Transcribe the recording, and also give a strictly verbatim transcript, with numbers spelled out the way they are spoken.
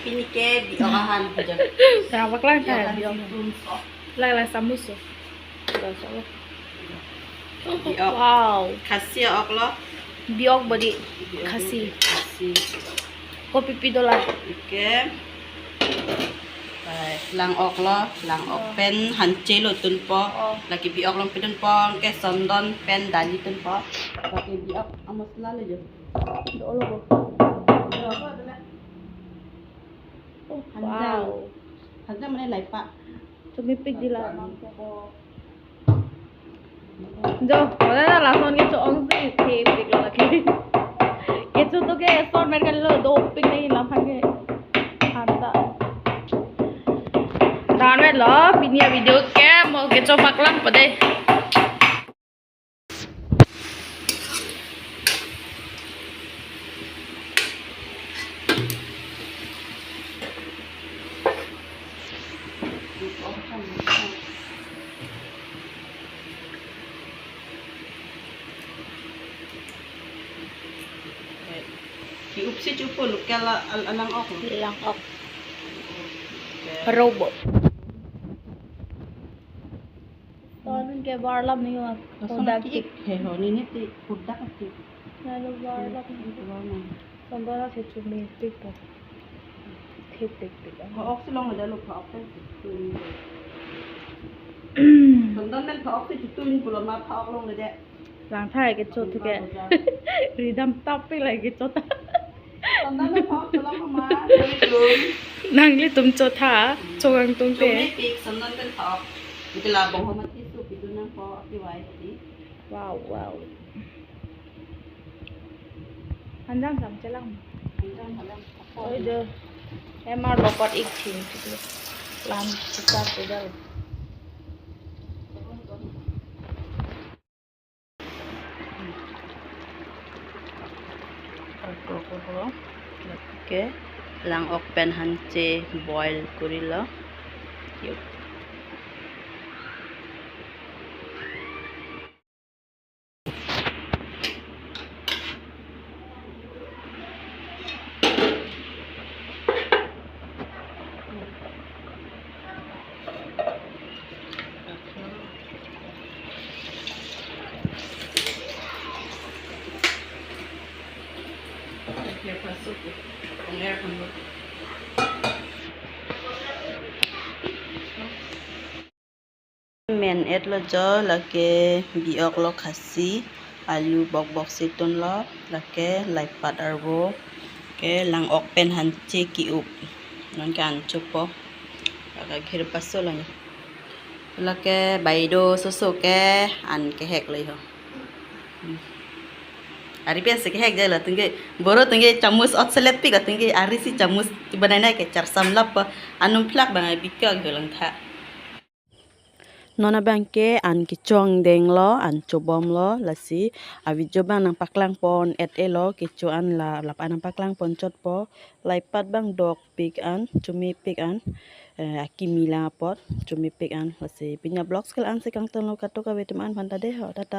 Pini ke bi-ok ahan. Jan. Rak paklang Bi-ok tha, ahan bi-ok. Spoon sok. Lai, lai, samus so. Sudah sok lo. Bi-ok. Wow. Khasi ok lo. Bi-ok bodi. Bi-ok Khasi. Khasi. Kopi pi dola. Oke. Ai, lang-ok lo, lang-ok Oh. pen hanche lo tunpo. Oh. Lake bi-ok along pidunpo, ke sondon pen dali tunpo. Lake bi-ok amasala lo jo. Do lo bo. Oh, Hanjang. Wow. Hanjang mane laipa. Chomepik dila. Jo, wala lason kecho-ong si thepik lo lake. Kecho to ke son mer kali lo dopik nai lam aphan ke. Anta. Dan met lo, pini avideo ke mo kecho paklang po dei. Ki-up si chupo local a-, al-, alang-ok. Lang-ok. Okay. Robo. Ton ke varlam ni wa. Lason kodak ki tik. Ik he ho, nini ti kodak tik. Lalu varlam ni. Varlam. Sondon si chomepik to. Thepik pik. Pha-ok si longledet lo, pha-ok si chotun. Sondon pen pha-ok si chotun pulo ma pha-ok longledet. Lang thai kecho thu ke. Ridam tap pik lake kecho ta. Sondon pen pha-ok si long ma. Nanglitum chotha, chokangtung te. Chomepik, sondon pen pha-ok. Iti labong ho mati su pidun nangpo, ati wai ati. Wow, wow. Hanjang sam chelang. Hanjang halang. Oi, de. Emar lopot ik thim. Lam sisa pedal. Ako ko ho. Okay. Lang-ok pen hanche boil kurilo. Yuk. Men et lo jo, lake bi-ok lo khasi, alu bokbok si tunlo, lake laipat arvo, ke lang-ok pen hanche ki-up. Non ke an chopo. Lake ghir paso lo ni. Lake baido soso ke an kehek lo ho. Hmm. Ari pen si kehek jai latum ke. Boro atum ke chamus ot selet pik latum ke. Ari si chamus banana ke charsam lap pa. Anum phlak bang ai bika ke lang tha. Non abang ke an kecho angdeng lo, an chobom lo, lasi avideo bang nangpaklang pon et e lo, kecho an la, lapu an nangpaklang pon chotpo, laipat bang dokpik an, chomepik an, eh, akimi lang apot, chomepik an, lasi pini avlogs ke la-an si kangton lo, kadokave atum an aphan ta dei ho, tata.